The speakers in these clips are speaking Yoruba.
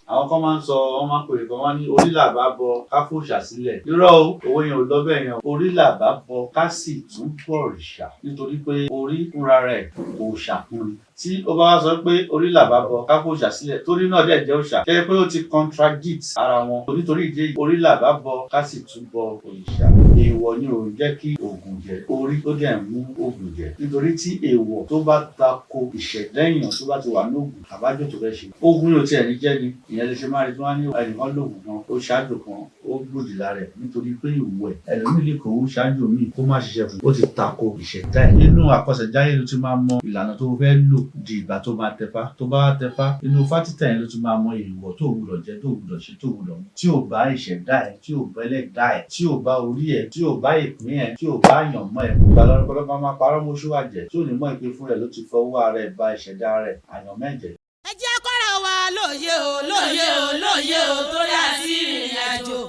Àwọn kan máa ń sọ, wọ́n máa ń pè é kan, wọ́n ní orí là bá bọ ká fòòṣà sílẹ̀. Irọ́ o, owó yẹn ò lọ bẹ́ẹ̀ yẹn. Orí là bá bọ ká sì tún bọ̀rìṣà, nítorí pé orí fúnra rẹ̀ òòṣà kún ni. Tí ó bá wá sọ pé orí là bá bọ ká fòòṣà sílẹ̀, torí náà dẹ̀ jẹ́ òòṣà, ṣe pé ó ti contradict ara wọn? Nítorí ìdí èyí, orí là bá bọ ká sì tún bọ òrìṣà. Èèwọ̀ ni ò ń jẹ́ kí oògùn jẹ, orí tó dẹ̀ ń mú oògùn jẹ, nítorí tí èèwọ̀ tó bá tako ìṣẹ̀dá èèyàn tó bá ti wà ní oògùn àbájọ tó fẹ́ ṣe, oògùn yóò tiẹ̀ ní jẹ́ ni. Ìyẹn lè ṣe máa rí tí wọ́n á ní ẹnìkan lóògùn kan, ó ṣáájú kan, ó gbòdì lára ẹ̀ nítorí pé ìwọ̀ ẹ̀. Ẹlòmíì lè kó ṣáájú míì kó má ṣiṣẹ́ fún, ó ti tako ìṣẹ̀dá ẹ̀. Nínú àkọsẹ̀jáyé ló ti máa mọ ìlànà tó fẹ́ lò di ìgbà tó máa tẹfá. Tó bá wá tẹfá, inú fátítẹ̀ yẹn ló ti máa mọ èèwọ̀ tó gbúdọ̀ jẹ, tó gbúdọ̀ ṣe, tó gbúdọ̀ mú, tí ò bá ìṣẹ̀dá ẹ̀, tí ò bá ẹlẹ́dàá ẹ̀, tí ò bá orí ẹ̀, tí ò bá ìpín ẹ̀, tí ò bá àyànmọ́ ẹ̀. Ìgbà lọ́pọ̀lọpọ̀ máa parọ́ mọ́ṣú àjẹ́ tí ò ní mọ̀ ìpín fún rẹ̀ ló ti fọwọ́ ara ẹ̀ ba ìṣẹ̀dá rẹ̀ àyànmọ́ ẹ̀jẹ̀. Ẹ jẹ́ kọ́ra wa lóye o, lóye o, lóye o, torí àti ìrìn àjò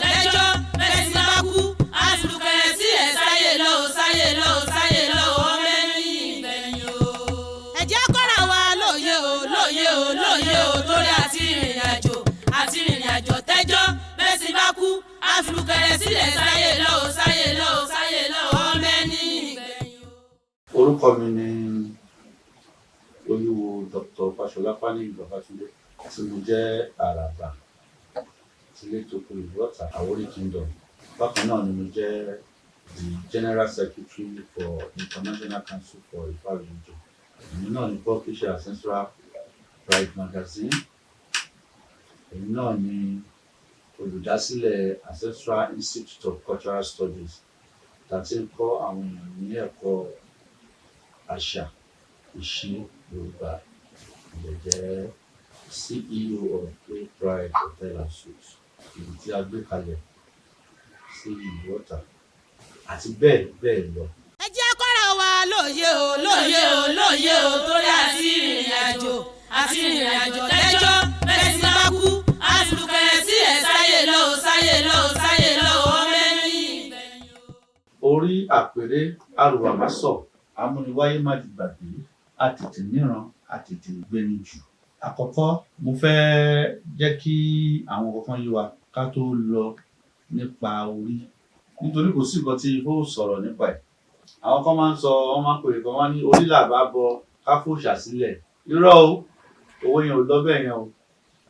tẹ́jọ́ bẹ́ẹ̀ sì bá kú àfìlùkẹ̀rẹ̀ sílẹ̀ sáyé lọ o, sáyé lọ o, sáyé lọ o, ọmọ ẹni ìgbẹ̀yìn o. Ẹ jẹ́ kọ́ra wa lóye o, lóye o, lóye o, torí àti ìrìn àjò tẹ́jọ́ bẹ́ẹ̀ sì bá kú àfìlùkẹ̀rẹ̀ sílẹ̀ sáyé lọ o, sáyé lọ o, sáyé lọ o, ọmọ ẹni ìgbẹ̀yìn o. Orúkọ mi ni Olúwo Dr. Fáṣọlá Fáníyì Babátúndé, tí mo jẹ́ Àràbà tilé toko ìlú Ọ̀tà, Àwórì Kingdom. Bákan náà ni mo jẹ́ the General Secretary for International Council for Ifa Religion. Èmi náà ni publisher Ancestral Pride Magazine. Èmi náà ni olùdásílẹ̀ Ancestral Institute of Cultural Studies, tá a ti ń kọ́ àwọn èèyàn ní ẹ̀kọ́ àṣà ìṣe Yorùbá. Mo dẹ̀ jẹ́ CEO of A Pride Hotel and Suites, ibi tí a gbé kalẹ̀ sí ìlú Ọ̀tà, àti bẹ́ẹ̀ bẹ́ẹ̀ lọ. Ẹ jẹ́ kọ́ra wa lóye o, lóye o, lóye o, torí àti ìrìn àjò tẹ́jọ́ bẹ́ẹ̀ sì bá kú àfìlùkẹ̀rẹ̀ sílẹ̀ sáyé lọ o, sáyé lọ o, sáyé lọ o, ọmọ ẹni ìgbẹ̀yìn o. Orí àpèrè arùwàmásọ̀ amúniwáyé má di gbàgbé, àtètè níran, àtètè gbéni jù. Àkọ́kọ́, mo fẹ́ jẹ́ kí àwọn kankan yé wa ká tó lọ nípa orí, nítorí kò sí nǹkan tí ifá ò sọ̀rọ̀ nípa ẹ̀. Àwọn kan máa ń sọ, wọ́n máa ń pè é kan, wọ́n ní orí là bá bọ ká fòòṣà sílẹ̀. Irọ́ o, owó yẹn ò lọ bẹ́ẹ̀ yẹn o.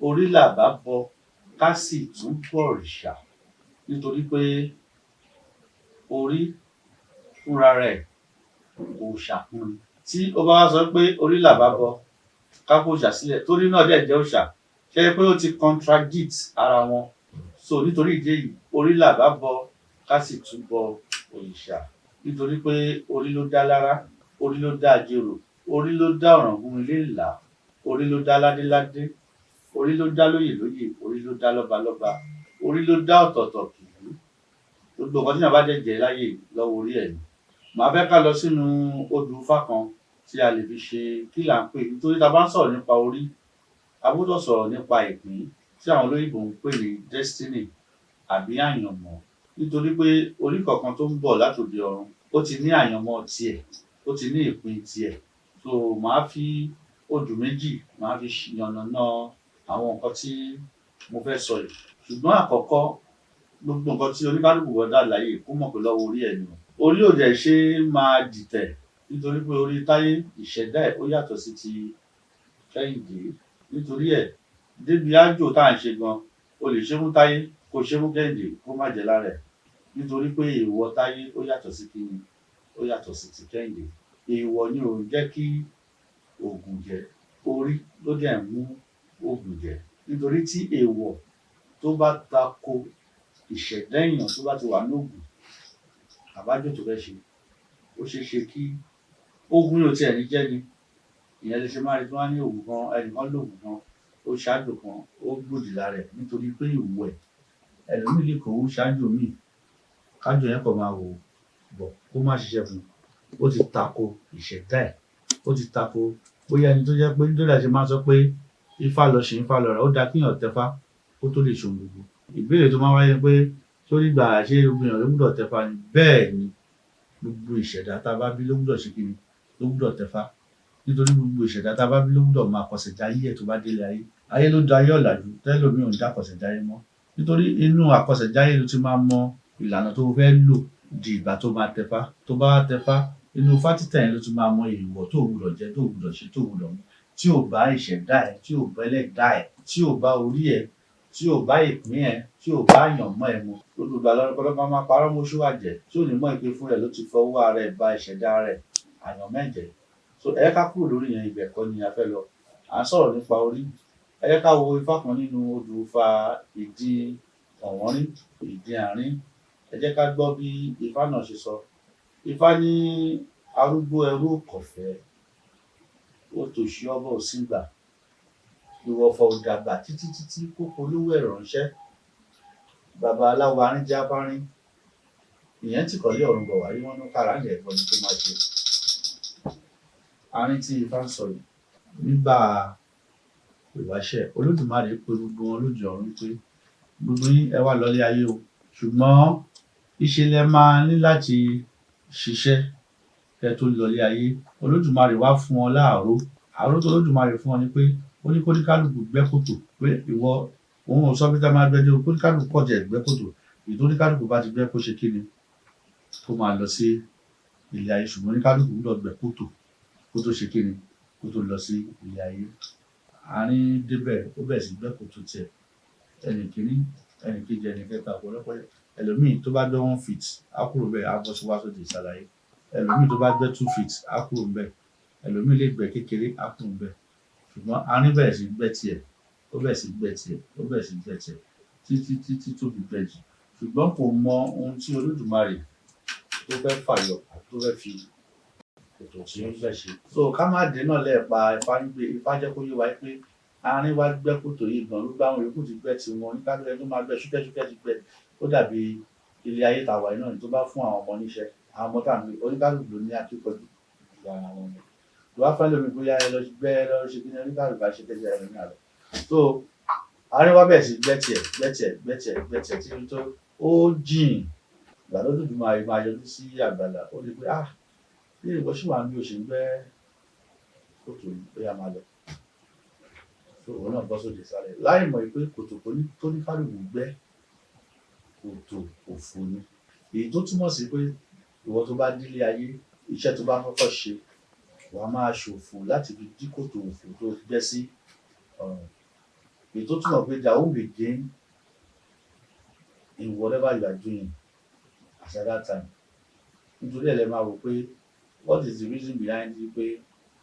Orí là bá bọ ká sì tún bọ̀rìṣà, nítorí pé orí fúnra rẹ̀ òòṣà kún ni. Tí ó bá wá sọ pé orí là bá bọ ká fòòṣà sílẹ̀, torí náà dẹ̀ jẹ́ òòṣà, ṣe é pé ó ti contradict ara wọn? So nítorí ìdí èyí, orí là bá bọ ká sì tún bọ òrìṣà, nítorí pé orí ló dá lára, orí ló dá àjèrò, orí ló dá Ọ̀ràngún Ilé Ìlá, orí ló dá ládéládé, orí ló dá lóyè lóyè, orí ló dá lọ́balọ́ba, orí ló dá ọ̀tọ̀ọ̀tọ̀ kìlú. Gbogbo nǹkan tí èèyàn bá dẹ̀ jẹ́ láyé, lọ́wọ́ orí ẹ̀ ni. Màá fẹ́ ká lọ sínú odù Ifá kan tí a lè fi ṣe kí là ń pè, nítorí tá a bá ń sọ̀rọ̀ nípa orí, a gbọ́dọ̀ sọ̀rọ̀ nípa ìpín tí àwọn olóyìnbó ń pè ní destiny àbí àyànmọ́, nítorí pé orí kọ̀ọ̀kan tó ń bọ̀ látòde ọ̀run, ó ti ní àyànmọ́ tiẹ̀, ó ti ní ìpín tiẹ̀. So màá fi odù méjì, màá fi yànnàná àwọn nǹkan tí mo fẹ́ sọ yìí. Ṣùgbọ́n àkọ́kọ́, gbogbo nǹkan tí oníkálùkù wọ́n dà láyé, kó mọ̀ pé lọ́wọ́ orí ẹ̀ ni o. Orí ò dẹ̀ ṣe é máa dìtẹ̀, nítorí pé orí Táyé, ìṣẹ̀dá ẹ̀, ó yàtọ̀ sí ti Kẹ́hìndé. Nítorí ẹ̀, débi ájò tá à ń ṣe gan, o lè ṣe fún Táyé, kó ṣe fún Kẹ́hìndé, kó má jẹ́ lára ẹ̀, nítorí pé èèwọ̀ Táyé ó yàtọ̀ sí kíni, ó yàtọ̀ sí ti Kẹ́hìndé. Èèwọ̀ ni ò ń jẹ́ kí oògùn jẹ, orí ló dẹ̀ ń mú oògùn jẹ, nítorí tí èèwọ̀ tó bá tako ìṣẹ̀dá èèyàn tó bá ti wà ní òògùn àbájò tó fẹ́ ṣe, ó ṣeé ṣe kí oògùn yóò tiẹ̀ ní jẹ́ ni. Ìyẹn lè ṣe máa rí tí wọ́n á ní oògùn kan, ẹnìkan lóògùn kan, ó ṣáájú kan, ó gbòdì lára ẹ̀ nítorí pé ìwọ̀ ẹ̀. Ẹlòmíì lè kówó ṣáájú míì, kájò yẹn kàn máa wò bọ̀, kó má ṣiṣẹ́ fún un. Ó ti tako ìṣẹ̀dá ẹ̀, ó ti tako bóyá ẹni tó jẹ́ pé nítorí àṣẹ máa sọ pé Ifá lọ ṣe, Ifá lọ rà, ó dáa kíyàn tẹfá kó tó lè ṣohun gbogbo. Ìbéèrè tó máa wáyé ni pé tó nígbà ṣé gbogbo èèyàn ló gbúdọ̀ tẹfá ni? Bẹ́ẹ̀ ni, gbogbo ìṣẹ̀dá tá a bá bí ló gbúdọ̀ ṣe kíni, ló gbúdọ̀ tẹfá. Nítorí gbogbo ìṣẹ̀dá tá a bá bí ló gbọ́dọ̀ máa kọsẹ̀jáyé ẹ̀ tó bá délé ayé. Ayé ló da ayé ọ̀làjú tẹ́lòmíì ò ń dá kọsẹ̀jáyé mọ́. Nítorí inú àkọsẹ̀jáyé ló ti máa mọ ìlànà tó fẹ́ lò di ìgbà tó máa tẹfá. Tó bá wá tẹfá, inú ifá títẹ̀ yẹn ló ti máa mọ èèwọ̀ tó gbọ́dọ̀ jẹ, tó gbọ́dọ̀ ṣe, tó gbọ́dọ̀ mu, tí ò bá ìṣẹ̀dá ẹ̀, tí ò bá ẹlẹ́dàá ẹ̀, tí ò bá orí ẹ̀, tí ò bá ìpín ẹ̀, tí ò bá àyànmọ́ ẹ̀ mu. Gbogbo ìgbà lọ́pọ̀lọpọ̀ máa parọ́ mọ́ oṣó àjẹ́ tí ò ní mọ̀ pé fún rẹ̀ ló ti fọwọ́ ara ẹ̀ ba ìṣẹ̀dá rẹ̀, àyànmọ́ ẹ̀ jẹ́. So ẹ jẹ́ ká kúrò lórí yẹn, ibẹ̀ kọ́ ni a fẹ́ lọ. À ń sọ̀rọ̀ nípa orí. Ẹ jẹ́ ká wo ifá kan nínú odù Ifá Ìdí Ọ̀wọ́nrín, Ìdí Àárín. Ẹ jẹ́ ká gbọ́ bí ifá náà ṣe sọ. Ifá ní arúgbó ẹrú kọ̀fẹ́, òtòṣì ọba òsíngbà, ìwọ̀fà ò dàgbà títí títí kó polówó ẹ̀ ránṣẹ́. Baba aláwo arínjábárín, ìyẹn tìkọ̀lé ọ̀run bọ̀ wáyé, wọ́n ní káràǹdà ẹ̀bọ ni kó máa ṣe. Àárín tí ifá ń sọ yìí, nígbà ìwáṣẹ̀, Olódùmarè pe gbogbo wọn lóde ọ̀run pé gbogbo yín, ẹ wá lọlé ayé o, ṣùgbọ́n ìṣe lẹ máa ní láti ṣiṣẹ́ kẹ́ tó lọlé ayé. Olódùmarè wá fún wọn láàró. Àró tó Olódùmarè fún wọn ni pé ó ní kóníkálùkù gbẹ́ kòtò, pé ìwọ, òun ò sọ bí tá máa gbẹ́ dé o, kóníkálùkù kọ̀ jẹ́ gbẹ́ kòtò. Èyí tó oníkálùkù bá ti gbẹ́, kó ṣe kí ni, kó máa lọ sí ilé ayé, ṣùgbọ́n oníkálùkù gbọ́dọ̀ gbẹ́ kòtò kó tó ṣe kí ni, kó tó lọ sí ilé ayé. Àárín débẹ̀, ó bẹ̀rẹ̀ sí gbẹ́ kòtò tiẹ̀. Ẹnì kìíní, ẹnì kejì, ẹnì kẹta, ọ̀pọ̀lọpọ̀. Ẹlòmíì tó bá gbẹ́ 1 feet, á kúrò bẹ́ẹ̀, á bọ́ sí wá sóde ìsàlàyé. Ẹlòmíì tó bá gbẹ́ 2 feet, á kúrò ńbẹ̀. Ẹlòmíì lè gbẹ́ kékeré, á kúrò ńbẹ̀. Ṣùgbọ́n àárín bẹ̀rẹ̀ sí gbẹ́ tiẹ̀, ó bẹ̀rẹ̀ sí gbẹ́ tiẹ̀, ó bẹ̀rẹ̀ sí gbẹ́ tiẹ̀ títí títí tó fi gbẹ́ jù, ṣùgbọ́n kò mọ ohun tí Olódùmarè tó fẹ́ fàyọ àti tó fẹ́ fi kòtò tí ó ń gbẹ́ ṣe. So ká má dé náà lẹ́ẹ̀pa Ifá ní pé Ifá jẹ́ kó yé wa pé àárín wa gbẹ́ kòtò yìí gan, gbogbo àwọn yòókù ti gbẹ́ tiwọn, oníkálukú ẹni tó máa gbẹ́ ṣúkẹ́ṣúkẹ́ ti gbẹ́. Ó dàbí ilé ayé tàwa yìí náà ni, tó bá fún àwọn ọmọ níṣẹ́, àwọn ọmọ tá à ń gbé, oníkálukú ló ní akíkanjú ju ara wọn lọ. Tó bá fẹ́ lómi bóyá ẹ lọ gbẹ́, ẹ lọ ṣe kí ni, oníkálukú bá ṣe tẹ́tẹ́ ẹlòmíì àlọ́. So àárín wa bẹ̀rẹ̀ sí gbẹ́ tiẹ̀, gbẹ́ tiẹ̀, gbẹ́ tiẹ̀, gbẹ́ tiẹ̀ títí tó ó jìn. Ìgbà tó dùdú máa yọjú sí àgbàlá, ó rí i pé, "Ah, bí ìwọ ṣì wà ní oṣù gbẹ́ kòtò yìí, ó yá, máa lọ." So òun náà bọ́ sóde sálẹ̀ láì mọ̀ pé kòtò tó ní kálukú gbẹ́, kòtò òfò ni. Èyí tó túmọ̀ sí pé ìwọ tó bá délé ayé, iṣẹ́ tó bá kọ́kọ́ ṣe, wàá máa ṣòfò láti fi dí kòtò òfò tó gbẹ́ sí ọ̀run. Èyí tó túmọ̀ pé there won't be gain in whatever you are doing as at that time. Nítorí ẹ̀ lẹ máa wò pé what is the reason behind it pé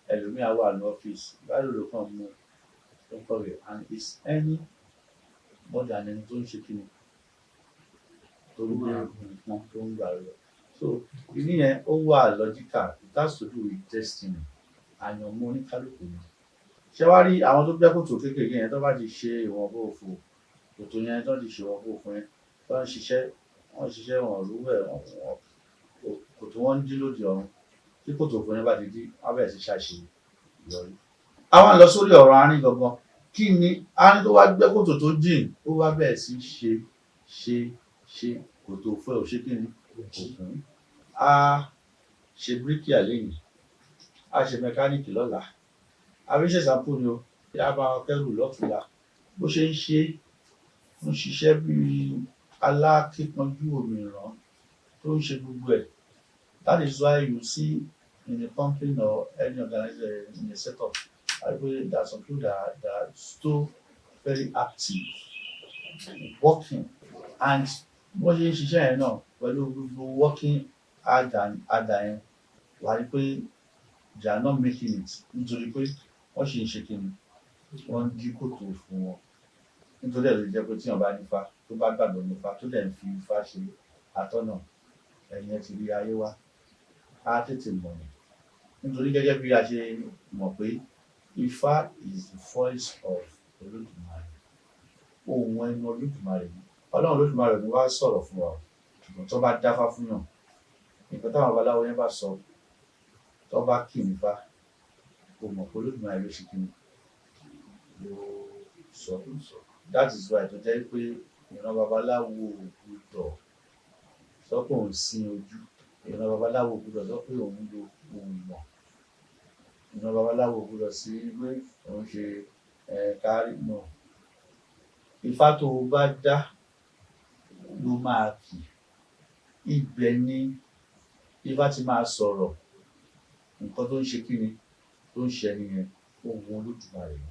ẹlòmíà wà ní ọ́fíìsì, báyìí ló kàn mú tó ń kọ̀wé and is earning more than ẹni tó ń ṣe kíni, tó ń gbé nǹkan tó ń gbà lọ. So ìní yẹn, ó wà logical. It has to do with destiny, àyànmọ́ oníkálukú ni. Ṣé wàá rí àwọn tó gbẹ́ kòtò kéékèèké yẹn, tó bá ti ṣe ìwọ̀nba òfò kòtò yẹn, tó ti ṣe ìwọ̀nba òfò yẹn, tó ń ṣiṣẹ́, wọ́n ṣiṣẹ́, wọn rówó ẹ̀, wọ́n kòtò wọn ń dí lóde ọ̀run. Tí kòtò òfò yẹn bá ti dí, wọ́n bẹ̀rẹ̀ sí ṣàṣeyọrí. Àwọn lọ sórí ọ̀rọ̀ àárín gangan. Kí ni àárín tó wá gbẹ́ kòtò tó jìn, ó wá bẹ̀rẹ̀ sí ṣe ṣe ṣe, kòtò òfò ẹ̀ ò ṣe kí ni, òkun. Á ṣe bíríkìlà lẹ́yìn, á ṣe mẹkáníìkì lọ́la, àbí ṣe example ni o, á bá wọn kẹ́rù lọ́tùnla. Bó ṣe ń ṣe, ń ṣiṣẹ́ bíi alákíkanjú òmìrán tó ń ṣe gbogbo ẹ̀. That is why you see in a company or any organization, in a setup, I pé there are some people that are still very active working, and bó ṣe ń ṣiṣẹ́ yẹn náà pẹ̀lú gbogbo working hard and harder yẹn, wà á rí pé they are not making it, nítorí pé wọ́n sì ń ṣe kíni, wọ́n ń dí kòtò fún wọn. Nítorí ẹ̀ ló jẹ́ pé tíyàn bá nífá, tó bá gbàgbọ́ nífá, tó dẹ̀ ń fi ifá ṣe atọ́nà, ẹ̀yin ẹ ti rí ayé wá, á tètè mọ̀nà. Nítorí gẹ́gẹ́ bí a ṣe mọ̀ pé Ifá is the voice of Olódùmarè, ohùn ẹnu Olódùmarè ni. Ọlọ́run Olódùmarè ni wá sọ̀rọ̀ fún wa o, ṣùgbọ́n tó bá dáfá fún yàn, nǹkan táwọn babaláwo yẹn bá sọ, tó bá kì nífá, kò mọ̀ pé Olódùmarè ló ṣe kíni, ló sọ. That is why tó jẹ́ pé ìran babaláwo ò gbọdọ̀ sọ pé òun sin ojú, ìran babaláwo ò gbọdọ̀ sọ pé òun lo ohun ìmọ̀. Ìran babaláwo ò gbọdọ̀ sí pé òun ṣe kárí náà. Ifá tó o bá dá ló máa kì. Ibẹ̀ ni Ifá ti máa sọ̀rọ̀ nǹkan tó ń ṣe, kí ni tó ń ṣe ẹni yẹn, ohun Olódùmarè ni.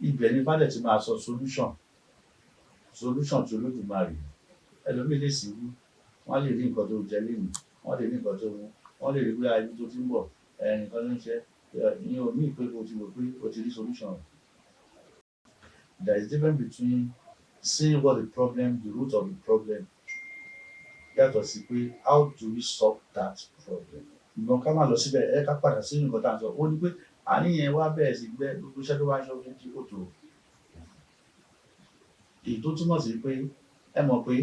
Ibẹ̀ ni Ifá dẹ̀ ti máa sọ solution tí Olódùmarè ni. Ẹlòmíì lè sì wí, wọ́n á lè rí nǹkan tó jẹ lénìí, wọ́n lè rí nǹkan tó mú, wọ́n lè rí pé ibi tó ti ń bọ̀, nǹkan tó ń ṣe ìyẹn ò ní pé o ti rò pé o ti rí solution. There is difference between seeing what the problem, the root of the problem, yàtọ̀ sí pé how do we solve that problem. Ìgbọ̀n ká má lọ síbẹ̀, ẹ ká padà sí nǹkan tá à ń sọ. Ó ní pé àníyàn wá bẹ̀rẹ̀ sí gbẹ́ gbogbo iṣẹ́ tó wá ń ṣe fún kòtò. Èyí tó túmọ̀ sí pé, ẹ mọ̀ pé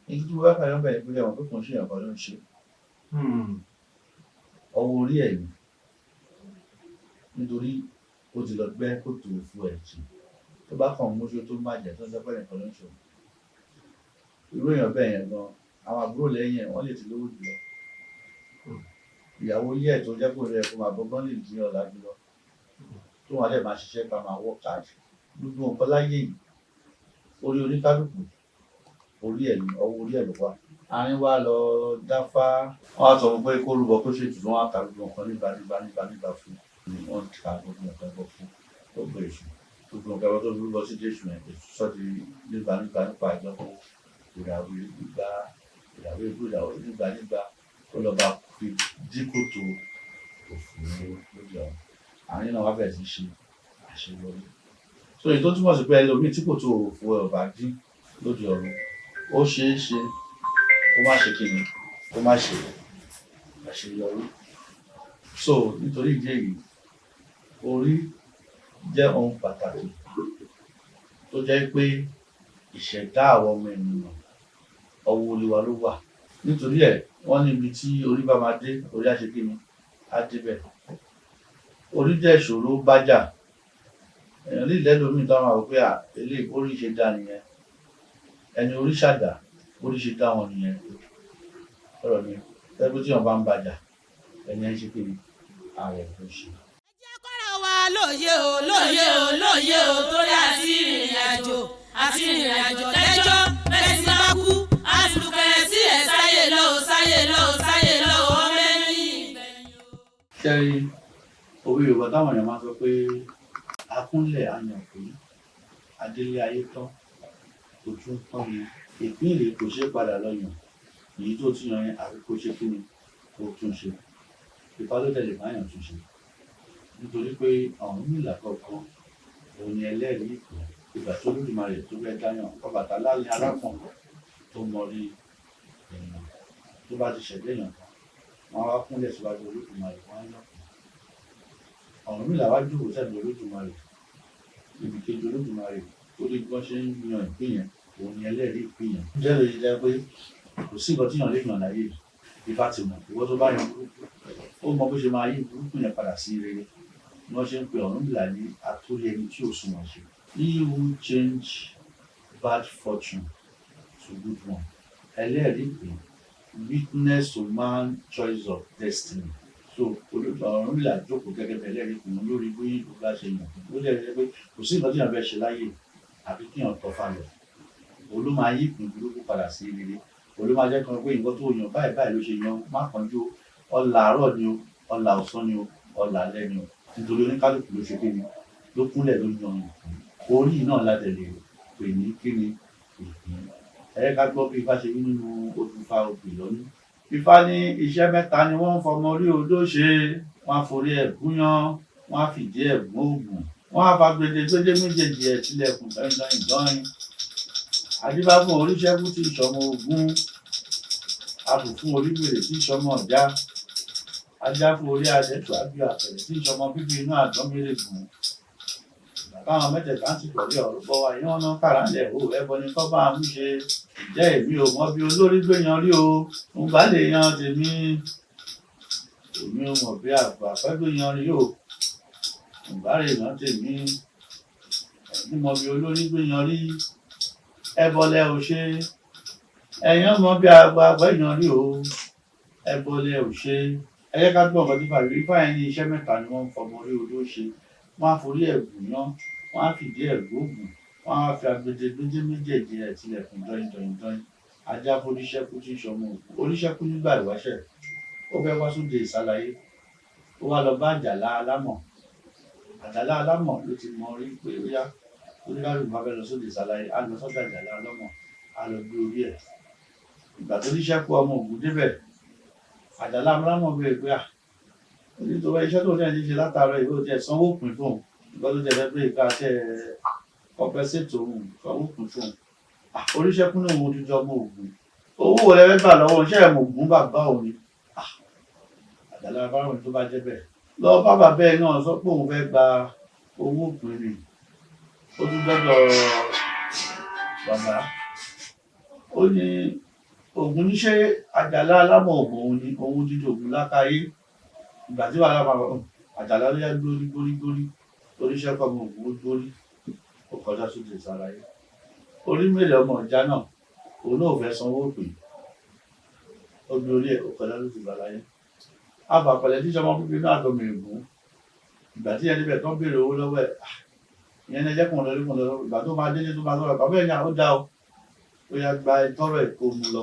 ní tí mo bá fàyọ̀ bẹ̀rẹ̀ pé ẹ mọ̀ pé kò ń ṣe èèyàn kan ló ń ṣe. Ọwọ́ orí ẹ̀ ni, nítorí ó ti lọ gbẹ́ kòtò fún ẹ̀ jì. Tó bá kàn mójú tó má jẹ́ tó ń sọ pé ẹnìkan ló ń ṣe òun. Irú èèyàn bẹ́ẹ̀ yẹn gan, àwọn àbúrò lẹ́yìn ẹ̀, wọ́n lè ti lówó jùlọ. Ìyàwó ilé ẹ̀ tó jẹ́ kó rẹ̀ kó máa bọ́gbọ́n lè dín ọ̀la jùlọ. Tó wọn lè máa ṣiṣẹ́ ká máa work hard. Gbogbo nǹkan láyé yìí, orí oníkálukú, orí ẹ̀ ní ọwọ́ orí ẹ̀ ló wà. Àárín wa lọ dáfá, wọ́n á sọ fún pé kó rúbọ, kó ṣètùtù, wọ́n á ka gbogbo nǹkan nígbà nígbà nígbà nígbà fún un. Wọ́n ka gbogbo nǹkan ẹbọ fún ó gbé èṣù. Gbogbo nǹkan ẹbọ tó rúbọ sí Jésù yẹn, èṣù sọ di nígbà nígbà nípa ìjọba ìràwé nígbà ìràwé ikú ìràwé nígbà nígbà ó lọ bá fi dí kòtò òfò ní lójú ọ̀run. Àárín náà wá bẹ̀rẹ̀ sí ṣe àṣeyọrí. So èyí tó túmọ̀ sí pé ẹlòmíì tí kòtò òfò ẹ̀ ò bá dín lóde ọ̀run, ó ṣeé ṣe kó má ṣe kíni, kó má ṣe àṣeyọrí. So nítorí ìdí èyí, orí jẹ́ ohun pàtàkì tó jẹ́ pé ìṣẹ̀dá àwọn ọmọ ènìyàn, ọwọ́ Olúwa ló wà. Nítorí ẹ̀, wọ́n ní ibi tí orí bá máa dé, orí á ṣe kíni, á débẹ̀. Orí jẹ́ ìṣòro bájà. Èèyàn lè lẹ́lòmíì tó máa wò pé à eléyìí orí ṣe dá nìyẹn. Ẹni orí ṣàdá, orí ṣe dá wọn nìyẹn. Ọ̀rọ̀ mi, tẹ́ pé tí èèyàn bá ń bàjà, ẹni ẹ̀ ń ṣe kíni, ààrẹ ló ṣe. Ẹ jẹ́ kọ́ra wa lóye o, lóye o, lóye o, torí àti ìrìn àjò lẹ́jọ́ bẹ́ẹ̀ sì bá kú àtùkẹ́ sílẹ̀ sáyé lọ o, sáyé lọ o, sáyé lọ o, ọmọ ẹni ìgbẹ̀yìn o. Ṣé rí òwe Yorùbá táwọn èèyàn máa ń sọ pé akúnlẹ̀ ayàn pé adélé ayé tán, ojú ń pọ́n ni, ìpín ìrè kò ṣeé padà lọ yàn, èyí tó ti yan yẹn àfi kó ṣe kí ni, kó tún ṣe. Ifá ló dẹ̀ lè báyàn tún ṣe, nítorí pé Ọ̀rúnmìlà kọ̀ọ̀kan òun ni ẹlẹ́rìí ìpín. Ìgbà tó Olódùmarè tó fẹ́ dáyàn, Ọbàtálá ní alákàn tó mọrí èèyàn tó bá ti ṣẹ̀dá èèyàn tán, wọ́n á wá kúnlẹ̀ síwájú Olódùmarè, wọ́n á yàn. Ọ̀rúnmìlà wá jókòó sẹ́gbẹ̀ẹ́ Olódùmarè, ibi kejì Olódùmarè, ó ní bí wọ́n ṣe ń yan ìpín yẹn, òun ni ẹlẹ́rìí ìpín yẹn. Jẹ́ ló ṣe jẹ́ pé kò sí nǹkan tí èèyàn lè yàn láyé yìí, Ifá ti mọ̀. Ìwọ tó bá yan burúkú, ó mọ bó ṣe máa yí burúkú yẹn padà sí rere. Bí wọ́n ṣe ń pe Ọ̀rúnmìlà ní atórí ẹni tí ò sunwọ̀n ṣe. He who change bad fortune to good one. Ẹlẹ́rìí ìpín, witness to man choice of destiny. So Ọ̀rúnmìlà jókòó gẹ́gẹ́ bí ẹlẹ́rìí ìpín lórí bí ó bá ṣe yàn. Ó lè jẹ́ pé kò sí nǹkan tí èèyàn fẹ́ ṣe láyé àbí kí èèyàn tọ́fà lọ. Òun ló máa yí ìpín burúkú padà sí rere. Òun ló máa jẹ́ kan pé nǹkan tó yàn báyìí báyìí ló ṣe yan, má kánjú o. Ọlà àárọ̀ ni o, ọlà ọ̀sán ni o, ọlà alẹ́ ni o. Nítorí oníkálukú ló ṣe kíni, ló kúnlẹ̀ ló yan ìpín. Orí náà la dẹ̀ lè pè ní kíni, ìpín. Ẹ jẹ́ ká gbọ́ bí Ifá ṣe wí nínú odù Ifá Obì lọ́ní. Ifá ní iṣẹ́ mẹ́ta ni wọ́n ń fọmọ orí odó ṣe. Wọ́n á forí ẹ̀ gúnyán, wọ́n á fìdí ẹ̀ gún òògùn, wọ́n á fa gbèdégbèdé méjèèjì ẹ̀ tilẹ̀kùn dọ́yìn dọ́yìn. Adífá fún oríṣẹ́kú tí ìṣọmọ ogun, abù fún oríwèrè tí ìṣọmọ ọ̀já, ajá fún orí adẹ́tù àbí àpẹ̀rẹ̀ tí ìṣọmọ bíbí inú àdán mérègùn. Ìgbà táwọn mẹ́tẹ̀ẹ̀ta ń tìkọ̀rí ọ̀rọ̀ bọ́ wa yán ná kàrálẹ̀ o, ẹbọ ni kọ́ bá a mú ṣe. Ǹjẹ́ èmi ò mọ bí olórí gbé yan rí o, ń bá lè yan tèmi. Èmi ò mọ̀ bí àgbà fẹ́ gbé yan rí o, ń bá lè yan tèmi. Ẹ̀yin mọ bí olórí gbé yan rí, ẹbọ lẹ ò ṣe. Ẹ̀yin mọ bí àgbà fẹ́ yan rí o, ẹbọ lẹ ò ṣe. Ẹ jẹ́ ká gbọ́ nǹkan tí Ifá wí. Ifá yẹn ní iṣẹ́ mẹ́ta ni wọ́n ń fọmọ orí odó ṣe. Wọ́n á forí ẹ̀ gúnyán, wọ́n á fìdí ẹ̀ gbóògùn, wọ́n á fi agbede méjèèjì ẹ̀ tilẹ̀kùn dọ́yìn dọ́yìn dọ́yìn. Ajá foríṣẹ́kú tí ń ṣọmọ òkú. Oríṣẹ́kú nígbà ìwáṣẹ̀. Ó fẹ́ wá sóde ìsálayé. Ó wá lọ bá Àjàlá Alámọ̀. Àjàlá Alámọ̀ ló ti mọ orí pé ó yá. Oníkálùkù bá fẹ́ lọ sóde ìsálayé, á lọ sọ́dọ̀ Àjàlá Alámọ̀, á lọ gbé orí ẹ̀. Ìgbà tó ríṣẹ́ kú ọmọ Ògún débẹ̀, Àjàlá Alámọ̀ béèrè pé à, nítorí iṣẹ́ tó ní ẹ̀ ti ṣe látàárọ̀ yìí, ó ti ẹ̀ sanwó pín fóun. Nǹkan tó jẹ́ fẹ́ pé ká tẹ́ compensate òun, sanwó pín fóun. Oríṣẹ́kú náà òun odidi ọmọ Ògún. Owó wo lẹ fẹ́ gbà lọ́wọ́ iṣẹ́ ẹ̀ mọ̀ Ògún bàbá òun ni? Àjàlá Alámọ̀ tó bá jẹ́ bẹ́ẹ̀, lọ bá bàbá ẹ̀ náà sọ pé òun fẹ́ gba owó pín ni. Ó tún dọ́dọ̀ bàbá. Ó ní Ògún ní ṣé Àjàlá Alámọ̀ ògùn òun ni òun dídì Ògún lákàáyé. Ìgbà tí wàhálà máa bọ̀, Àjàlá ló yá gbórí gbórí gbórí. Oríṣẹ́ kọ́ ọmọ Ògún ó gbórí. Ó kọjá sóde ìsàlàyé. Orí mélòó ọmọ ìjà náà, òun náà ò fẹ́ sanwó pè. Ó gbé orí ẹ̀, ó kọjá sóde ìsàlàyé. Àbàpẹ̀lẹ̀ tí sọmọ bíbí náà àgbọ̀mọ̀ ègún. Ìgbà tí ẹni bẹ̀ tán béèrè owó lọ́wọ́ ẹ̀, ìyẹn ní ẹjẹ́ kùn lọ kùn lọ. Ìgbà tó máa délé tó máa sọ̀rọ̀, bàbá ẹ̀ ní àwọn dá o. Ó yá gba tọ́rọ̀ ẹ̀ kó mu lọ.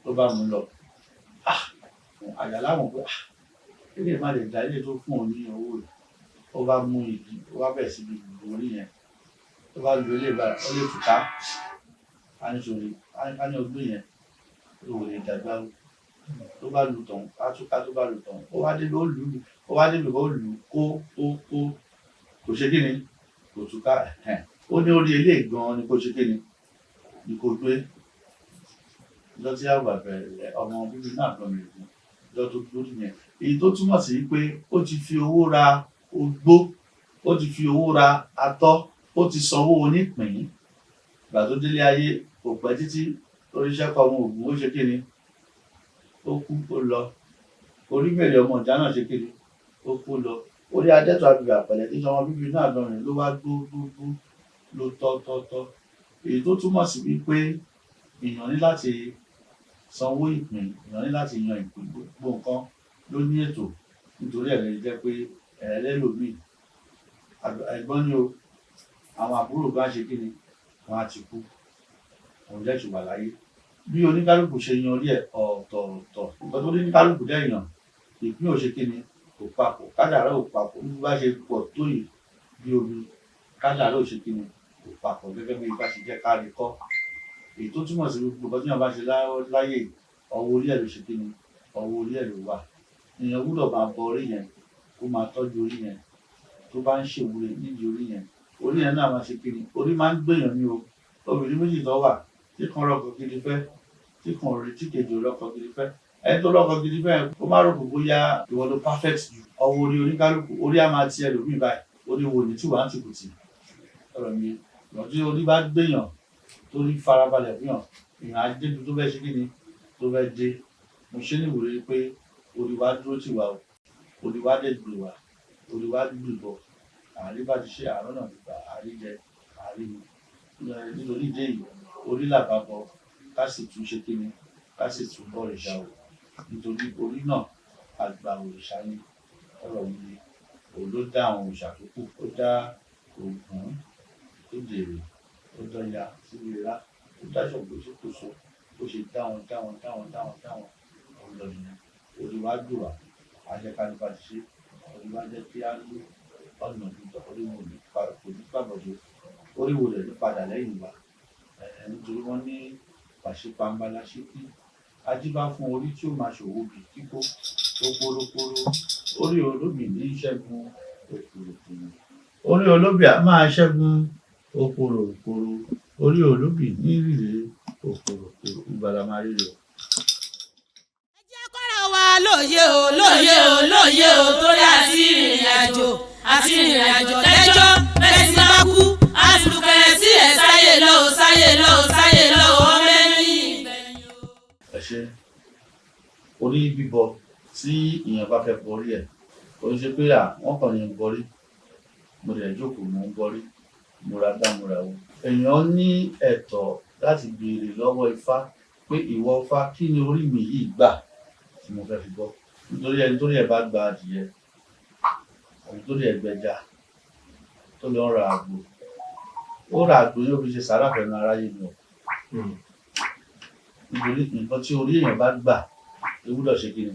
Ló bá mu lọ. Àjàlá mọ̀ pé ilé má lè dá ilé tó fún òun ní owó rẹ̀. Ó bá mú igi, ó bá bẹ̀rẹ̀ sí ní lu orí yẹn. Ó bá lu ilé ìbára, ó lè fùká. A ní sori, a ní ọgbẹ́ yẹn, ó lè dàgbà o. Tó bá lu tọ̀hún, á tún ká tó bá lu tọ̀hún. Ó wá débi ó lù ú, ó wá débi ó lù ú kó kó kó. Kò ṣe kí ni? Kò túká. Ó ní orí eléyìí gan-an ni kò ṣe kí ni? Ni kò gbé. Lọ́jọ́ tí àgbà bẹ̀rẹ̀ ọmọ bíbí náà gbọ́mọ ègún lọ́jọ́ tó lórí yẹn. Èyí tó túmọ̀ sí pé ó ti fi owó ra ogbó, ó ti fi owó ra atọ́, ó ti sanwó onípín. Ìgbà tó délé ayé kò pẹ́ títí oríṣẹ́ kọ ọmọ Ògún ó ṣe kí ni? Ó kú ó lọ. Orí mèrè ọmọ ìjà náà ṣe kí ni? Ó kú lọ. Orí adẹ́tọ̀ agbègbè àpẹ̀lẹ̀ tí sọmọ bíbí náà gbọ́mọ ló wá gbó gbó gbó ló tọ́ tọ́ tọ́. Èyí tó túmọ̀ sí wípé èèyàn ní láti sanwó ìpín, èèyàn ní láti yan ìpín. Gbogbo nǹkan ló ní ètò. Nítorí ẹ̀ lè jẹ́ pé ẹlẹ́lòmíì, ẹ̀gbọ́n ni o, àwọn àbúrò bá ṣe kí ni, wọ́n á ti kú. Òun jẹ́ ṣì wà láyé. Bí oníkálukú ṣe yan orí ẹ̀ ọ̀tọ̀ọ̀tọ̀. Nǹkan tó ní oníkálukú dẹ̀ yàn, ìpín ò ṣe kí ni, kò papọ̀. Kádàrá ò papọ̀. Bí bá ṣe pọ̀ tó yìí bí omi, kádàrá ò ṣe kí ni, kò papọ̀ gẹ́gẹ́ bí Ifá ṣe jẹ́ ká rí kọ́. Èyí tó túmọ̀ sí gbogbo nǹkan tí èèyàn bá ṣe láyé, ọwọ́ orí ẹ̀ ló ṣe kí ni, ọwọ́ orí ẹ̀ ló wà. Èèyàn gbọdọ̀ máa bọ orí yẹn, kó máa tọ́jú orí yẹn. Tó bá ń ṣèwúre nídìí orí yẹn náà máa ṣe kí ni, orí máa ń gbèyàn ní o. Obìnrin méjì tó wà, tí kan rọ́kọ gidi fẹ́, tí kan rí, tí kejì ò rọ́kọ gidi fẹ́. Ẹni tó rọ́kọ gidi fẹ́, kó má rò pé bóyá ìwọ ló perfect jù. Ọwọ́ orí oníkálukú, orí á máa ti ẹlòmíì báyìí. Orí wo ni tí wàá tìkùtì. Ọ̀rọ̀ mi, ìwọ̀n tí orí bá gbèyàn, tó rí farabalẹ̀ fún yàn, èèyàn á débi tó fẹ́ ṣe kí ni, tó fẹ́ dé. Mo ṣe ní ìwúre pé orí wa dúró tì wá o. Orí wa dẹ̀ gbè wá. Orí wa gbìbọ̀. Àárí bá ti ṣe àárọ̀ náà gbà, àárí jẹ, àárí mu. Nítorí ìdí èyí, orí là bá bọ, ká sì tún ṣe kí ni, ká sì tún bọ òrìṣà o. Nítorí orí náà àgbà òrìṣà ni. Ọ̀rọ̀ mi ni òun ló dá àwọn òrìṣà tó kù. Ó dá Ògún, ó dèrè, ó dọ́ya síbi ìrá, ó dá Ṣàngó sí Kòso. Ó ṣe dá wọn, dá wọn, dá wọn, dá wọn, dá wọn. Òun lọ nìyẹn. Orí wa gbè wá. A jẹ́ ká ní bá ti ṣe. Orí wa jẹ́ kí á ní ọ̀nà gbígbà. Orí wo ní kò ní gbàbọ̀dé. Orí wo lè ní padà lẹ́yìn wa. Nítorí wọ́n ní pàṣípàmbálá ṣíkí. Ajíbá fún orí tí ó máa ṣòwò bí kíkó tó kórókóró. Orí olóbì ní ṣẹ́gun òkùrùkùrù. Orí olóbì á máa ṣẹ́gun òkùrùkùrù. Orí olóbì ní rírè òkùrùkùrù. Ìgbàlà máa ríre o. Ẹ jẹ́ kọ́ra wa lóye o, lóye o, lóye o, torí àti ìrìn àjò àti ìrìn àjò lẹ́jọ́ bẹ́ẹ̀ sì bá kú àsùnkẹ̀rẹ̀ sí ẹ̀ sáyé lọ o, sáyé lọ o, sáyé lọ o, ọmọ ẹni ìgbẹ̀yìn o. Ẹ ṣé. Orí bíbọ, tí èèyàn bá fẹ́ bọrí ẹ̀, kò ń ṣe pé à wọ́n kàn ní bọrí. Mo dẹ̀ jókòó, mò ń bọrí, mo ra gbá, mo ra wo. Èèyàn ní ẹ̀tọ́ láti béèrè lọ́wọ́ Ifá pé ìwọ Ifá, kí ni orí mi yìí gbà tí mo fẹ́ fi bọ́? Nítorí ẹni torí ẹ̀ bá gba adìyẹ àbí torí ẹ̀ gbẹja tó lọ ra àgbo, ó ra àgbo yóò fi ṣe sàárà fẹ́nu aráyé ni o. Nítorí nǹkan tí orí èèyàn bá gbà ló gbúdọ̀ ṣe kíni,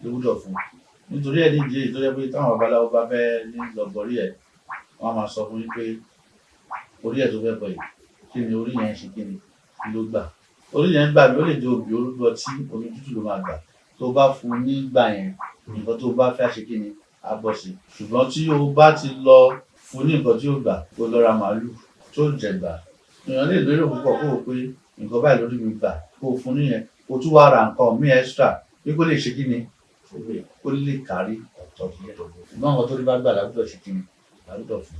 ló gbúdọ̀ fún un. Nítorí ẹ̀ nídìí èyí tó jẹ́ pé táwọn babaláwo bá fẹ́ ní lọ bọrí ẹ̀, wọ́n á máa sọ fún yín pé orí ẹ̀ tó fẹ́ bọ̀ yìí, kí ni orí yẹn ṣe, kíni kí ló gbà. Orí yẹn gbà mí, ó lè jẹ́ obì, orúkọ tí omi tútù ló máa gbà. Tó bá fún un nígbà yẹn, nǹkan tó bá fẹ́ ṣe kíni, á bọ̀ sí. Ṣùgbọ́n tí o bá ti lọ fún ní nǹkan tí ó gbà, kó lọ ra màálù tó jẹ̀gbà, èèyàn lè lérò púpọ̀ kó o pé nǹkan báyìí lórí mi gbà, kó o fún níyẹn, kó o tún wá ra nǹkan míì extra pé kó lè ṣe kíni, kó lè kárí ọ̀tọ̀ nìyẹn. Ṣùgbọ́n nǹkan tó rí bá gbà lágbọ́dọ̀ ṣe kíni, lágbọ́dọ̀ fún.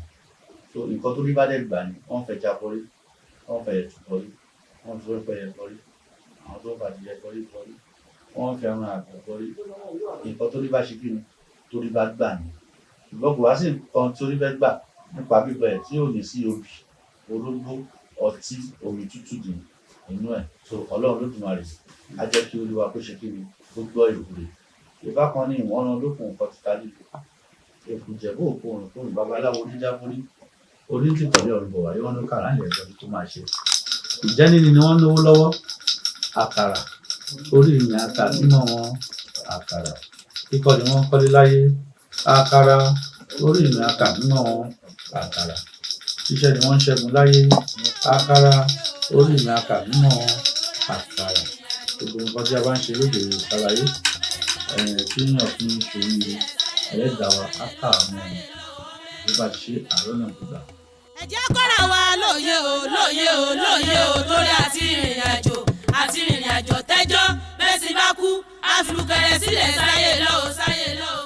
So nǹkan tó rí bá dẹ̀ gbà ni wọ́n fẹ́ já bọ́rí, wọ́n fẹ́ ẹ̀tù bọ́rí, wọ́n fi pẹ́pẹ́yẹ bọ́rí, àwọn tó ń fàdìyẹ bọ́rí bọ́rí, wọ́n fi ẹran àgbò bọ́rí. Nǹkan tó rí bá ṣe kíni, tó rí bá gbà ni. Ṣùgbọ́n kò wá sí nǹkan tó rí fẹ́ gbà nípa bíbọ ẹ̀ tí ò ní sí obì, orógbó, ọtí, omi tútù dì nínú ẹ̀. So Ọlọ́run Olódùmarè á jẹ́ kí Olúwa kó ṣe kíni, kó gbọ́ ìwúre. Ìfá kan ní ìwọ́n ran lókun nǹkan títa líle. Èkù jẹ̀bú òkú òrùn kúrùn, babaláwo oníjábórí. Onítìtọ̀lé ọ̀run bọ̀ wáyé, wọ́n ló kàrá ilẹ̀ ẹ̀jọ̀ tó máa ṣe. Ìjẹ́níni ni wọ́n náwó lọ́wọ́. Àkàrà orí mi ata mímọ́ wọn àkàrà. Kíkọ́ ni wọ́n kọ́lé láyé. Àkàrà orí mi ata mímọ́ wọn àkàrà. Ṣíṣẹ́ ni wọ́n ń ṣẹ́gun láyé. Àkàrà orí mi ata mímọ́ wọn àkàrà. Gbogbo nǹkan tí a bá ń ṣe lóde ìsàlàyé tí èèyàn fi ń ṣoríire, ẹlẹ́dàá wa á káàánú ẹni bí bá ti ṣe àárọ̀ náà gbígbà. Ẹ jẹ́ kọ́ra wa lóye o, lóye o, lóye o, torí àti rìnrìn àjò tẹ́jọ́ bẹ́ẹ̀ sì bá kú àfìlùkẹ̀rẹ̀ sílẹ̀ sáyé lọ o, sáyé lọ o.